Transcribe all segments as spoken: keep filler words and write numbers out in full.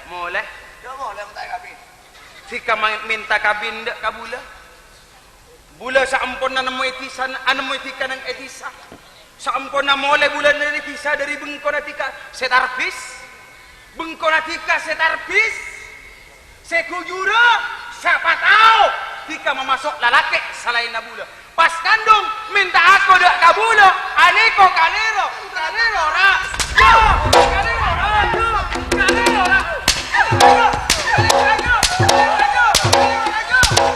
Molè. Iyâ, molè, mènta kabin. Dhika ma-, mènta kabin dâ' ka bulâ. Bulâ saamponna nemmoè dhisa, anemmoè dhika neng è dhisa. Saamponna molè bulâ dâri dhisa, dâri bengkona dhika sè tarbis. Bengkona dhika sè tarbis. Sè gujurâ, sapa tao dhika mamaso' lalakè' salaènna bulâ. Pas kandhung, mènta ako dâ' ka bulâ, anèko kalèro, kalèro, ra. Yo, kalèro, ra. Yo, kalèro, ra. Kalèro, ra. Kalèro, ra.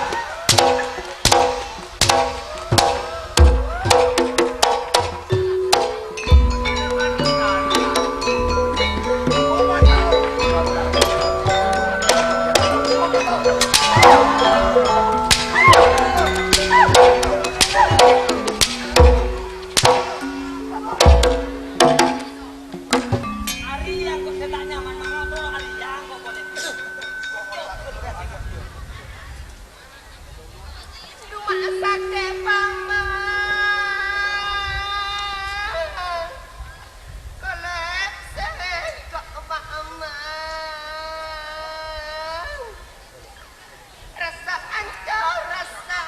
Coma sakè', Paman. Kolè' sèngko', Paman. Rassa ancor, rassa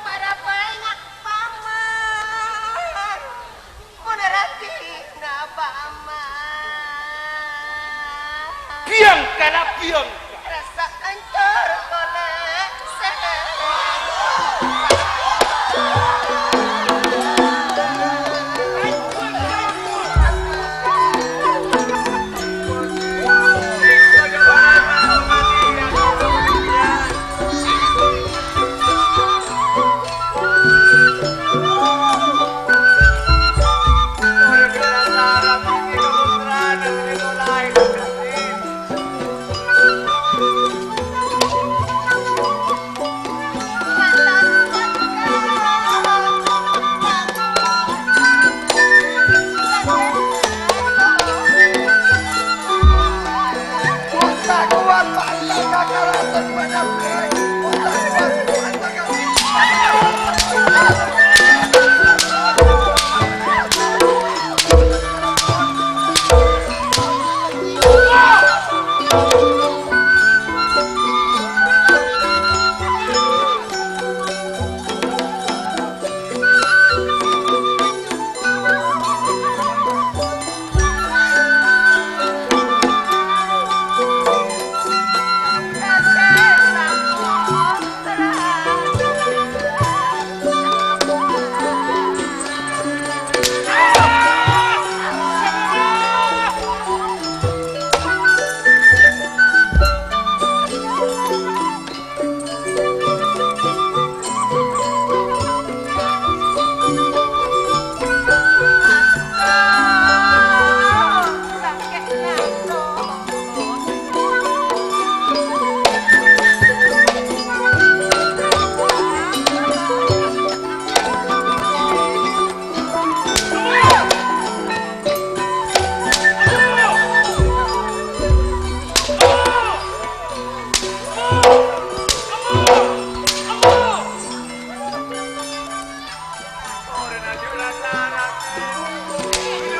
Para bânnya', Paman. Mon raddhinna, Paman. Biyang kala biyang. Rassa ancor kolè' sè.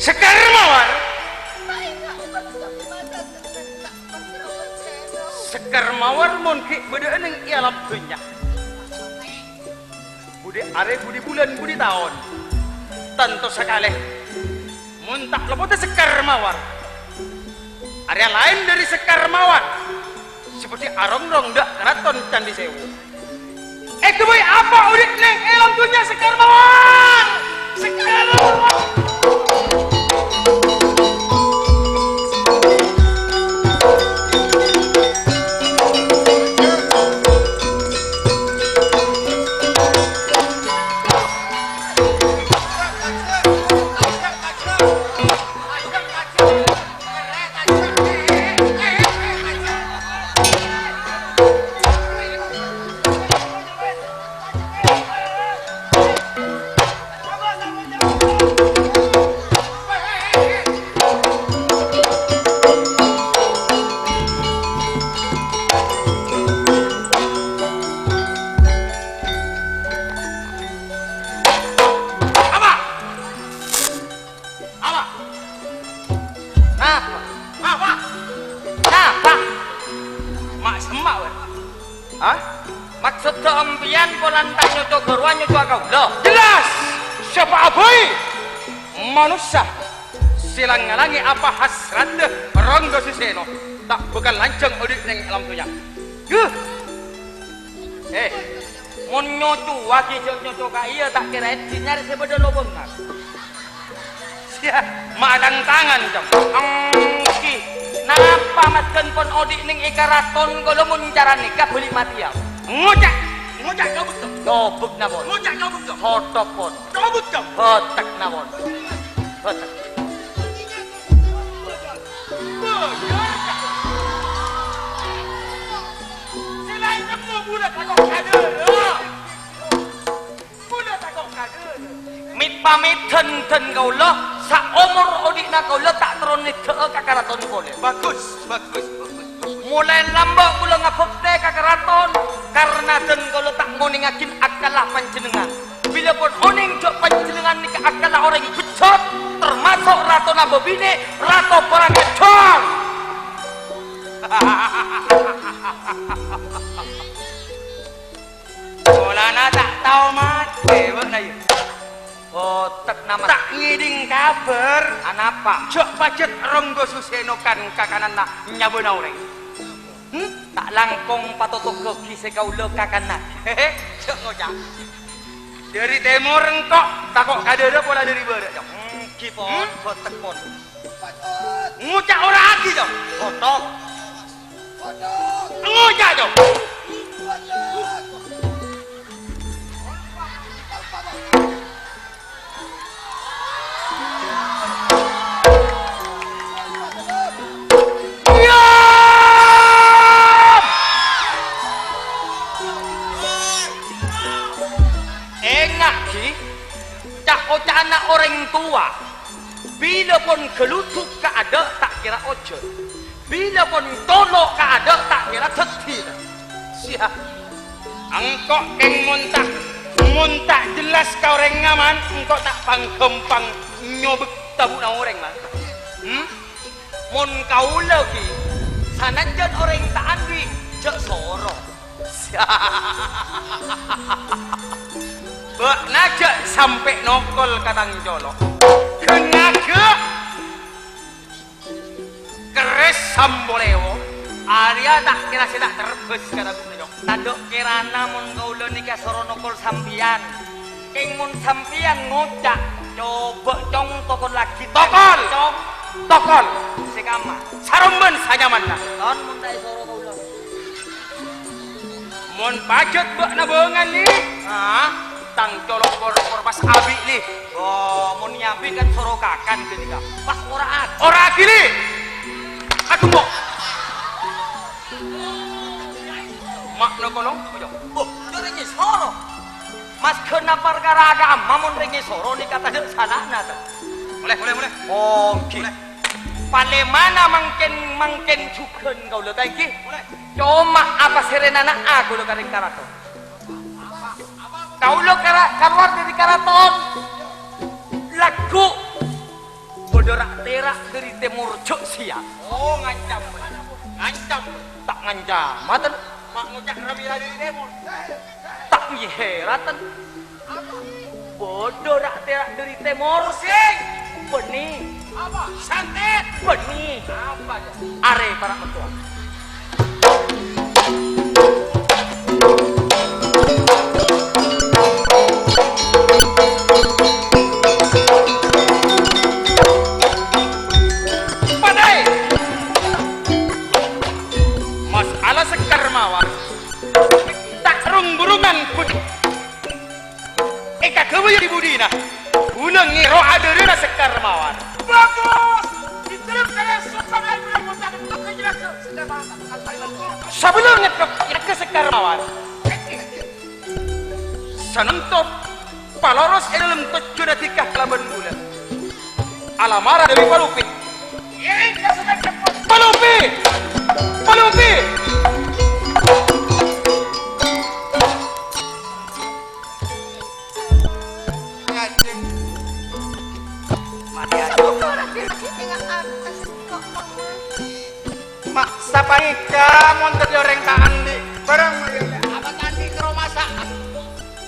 Sekar Mawar. Sekar Mawar mon ghi' bâdâ'â neng è alam dhunnya. Budi arè, budi bulân, budi taon. Tanto sakalè, mon ta' lopot Sekar Mawar, arèya laèn dhâri Sekar Mawar sè bhâdhi arongrong dâ' Karaton Candhi Sewu. Èghâbây apa odi' neng è alam dhunnya Sekar Mawar? Sekar Mawar! Apa? Apa? Napa? Apa? Napa? Ma' semma' bâ'na? Hah? Maksodda empèyan polana ta' nyoco ghâruwa, nyoco ka kaulâ? Jelas! Sapa abâi manossa sè lang-ngalangè apa hasratta Rangga Suseno ta' bhâkal lanjhâng odi' neng alam dhunnya. Huh! Eh, mon nyocowa ghi' jhâ' nyoco ka iyâ, ta' kèra èdhi nyarè sè bâdâ lobângnga. Siya, ma' tang-tangan, Cong. Èngghi. Napa maskèn pon odi' neng è karaton kaulâ mon cara nèka bâli matèya? Ngoca'! Ngoca' cobut, Cong. Cobut napa? Ngoca' cobut, Cong. Sotop pon. Cobut, Cong. Bâtek napa? Bâtek. Bâjâr, Cong. Sè laèn temmo bulâ tako' kadâ'. Bulâ tako' kadâ'. Mit-pamit dân-dân kaulâ, saomor odi'na kaulâ ta' terro nèddhâ'â ka karaton polè. Bagus, bagus, bagus, bagus. Molaè lambâ' kaulâ ngabhâktè ka karaton, karna dân kaulâ ta' ngonèngngaghi akkalla panjhennengngan. Bilâ pon onèng jhâ' panjhennengngan nèka akkalla orèng bejjhât, termasuk ratona bâbinè', rato parang ajhâr. Polana ta' tao matè bâ'na, yâ? Otek nama. Ta' ngèdhing kabhâr. Anapa? Jhâ' pajhât Ronggo Suseno kan kakananna nyabâna orèng. Hmm? Ta' langkong patotogghâghi sè kaulâ kakanna. Hehe, jhâ' ngoca'. Dhâri tèmor engko' tako' ka dhârâ pola dhâri bârâ', Cong. Èngghi pon, hmm? Otek pon. Ngoca' ora agi, Cong. Otek. Ngoca', Cong. Diam! Enga'aghi ca'-oca'anna orèng towa. Bilâ pon ghâludhuk ka adâ' ta' kèra ojhân. Bilâ pon colo' ka adâ' ta' kèra dhâddhi. Siya. Engko' kèng mon ta', mon ta' jelas ka orèngnga, Man, engko' ta' pang-ghâmpang nyobek tabu'na orèng, Man. Hmm? Mon kaulâ ghi, sanajjân orèng ta' andi', jhâ' sor. Bâ'na jhâ' sampè' nokol ka tang colo'. Ghâ-ngagâ'. Kerres sambo lewo. Arèya ta' kèra sè ta' terbâs ka lagguna, Cong. Tadâ' kèrana mon kaulâ nèka soro nokol sampèyan. Kèng mon sampèyan ngoca', coba, Cong, tokol lagi. Tokol! Cong. Tokol! Sè kama. Sarombân sanyamanna. Ton mon ta' èsoro kaulâ. Mon pajhât bâ'na bângal, Li. Ah, tang colo' por-, por pas abi', Li. Oh, mon nyabit kan soro kakan ghânèka. Pas ora ag-, ora agi, Li. Aduh, kok. Mak no kolong, ayo. Oh, yo rèng èsoro. Mas ghâna parkara agama mon rèng èsoro nèka tadâ' salana, ta? Molè, molè, molè. Oh, ngghi. Molè. Palèmana mangkèn, mangkèn jhughân kaulâ, ta, ngghi? Molè. Coma apa sè rènana'a kaulâ ka rèng karaton. Kaulâ kara-, kalowar dâri karaton. Lagghu' bâdâ ra'-tèra' dâri tèmor jhâ' sèyang. Oh, ngancam. Ngancam. Ta' ngancam, maten. Ma' ngoca' ra-mèra dâri tèmor. Ta' mèhèraten. Bâdâ ra'-tèra' dâri tèmor. Pusing. Bânnè. Apa? Santet. Bânnè. Apa, ya? Arè para' mattowa. Patè. Masalah Sekar Mawar. Ta' rung-burungan budi. Èkaghâbâyâ è budina. Bulâ ngèro adhârâna Sekar Mawar. Bagus! Diterus saya susah aja, bukan, bukan, bukan, jelas, sudah, Pak. Sabellunna nyeddhok nyerragghâ Sekar Mawar. Sanonto paloros è dâlem tojjhuna dhika kalabân bulâ. Alamara dâri Palupè. Palupè! Palupè! Kanjeng. Mati aja. Ma', sapanèka mon dhâddhi orèng ta' andi', bârâng apa ta' andi' karo masakan?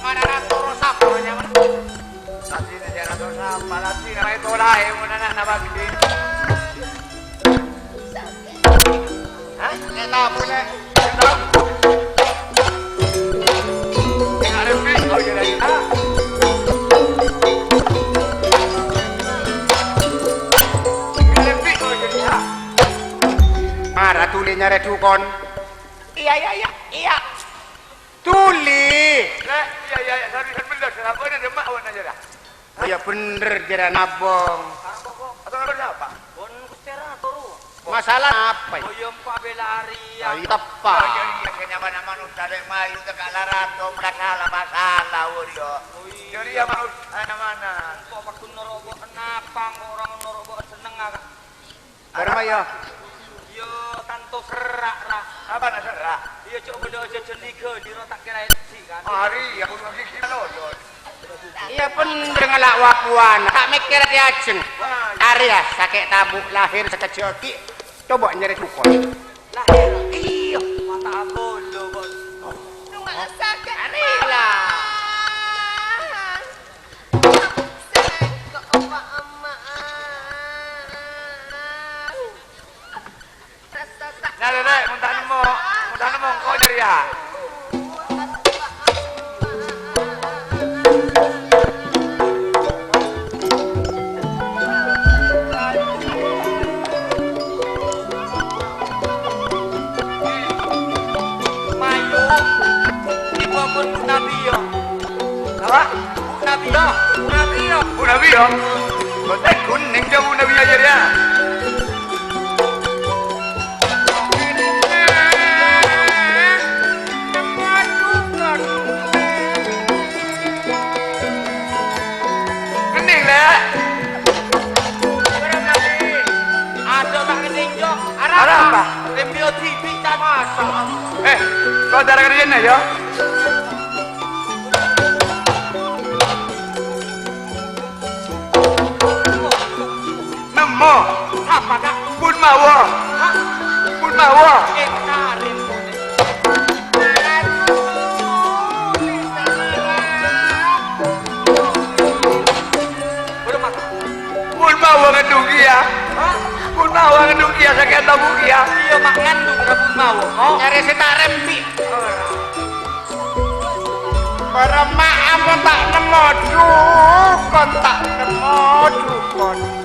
Mana ra toro sapa nyamana? Tadina jârâ to sapa, tadina maèto laè mon ana'na bâghi. Hah? Nè' tabu, nè'. Nè' tabu. Nè' arep biko jârâ, ha? Nè' arep biko jârâ, ha? Mara dhuli nyarè dhukon. Iyâ, iyâ, iyâ, iyâ. Dhuli. Lah, iyâ, iyâ, iyâ, sami kan bendher, sapa ini demak awan aja dah. Oh, iyâ bendher, jârâ nabung. Atau nabung siapa? Pon Gusti Ratu, Ru. Masalah apa ini? Oh, iyâ, empa' bela arèya. Oh, iyâ, tepa. Oh, iyâ, iyâ, kènè' mana manusia dek mayu teka larato, masalah, masalah, Ru, yo. Oh, iyâ. Jadi ya manusia, mana? Kok padun noro' bo' kenapa? Kok orang noro' bo' seneng, ah? Bârâmma, yâ? Yâ, tanto serra', Ra. Apa na serra'? Iyâ, cok bâdâ jhâjhân li ghâli ro ta' kèra èdhi', kan? Arèya, kudu gigi lo, yo. Iyâ, bendher ngala' wakuwan, ta' mèkkèr ati ajheng. Wah, iyâ. Arèya, sakè' tabu' lahir sakejjhâ' aghi', coba nyarè dhukon. Lahir? Iyâ. Mata abolo, Bos. Rumah sakit. Arèya. Nah, Rek, Rek, mon ta' nemmo, mon ta' nemmo, engko' jârèya. Mayu, ibu pun Nabi, ya. Apa? Nabi, ya. Nabi, ya. Bu Nabi, ya. Kote kuning, jauh Bu Nabi aja, ya. Kening, Lek. Ada tak kening, Jok? Arapa? Arapa? Rembio dibi' ta' maso'. Eh, saudara kalian ya? Nemmo. Sapa, Kak? Pun mawa. Hah? Pun mawa. Eh, karim. Sakèta, Bu, ya? Iyâ, ma' ngandung rabu mau. Oh, nyarè sè ta' rembi'. Para ma' apa ta' nemmo dukon, ta' nemmo dukon.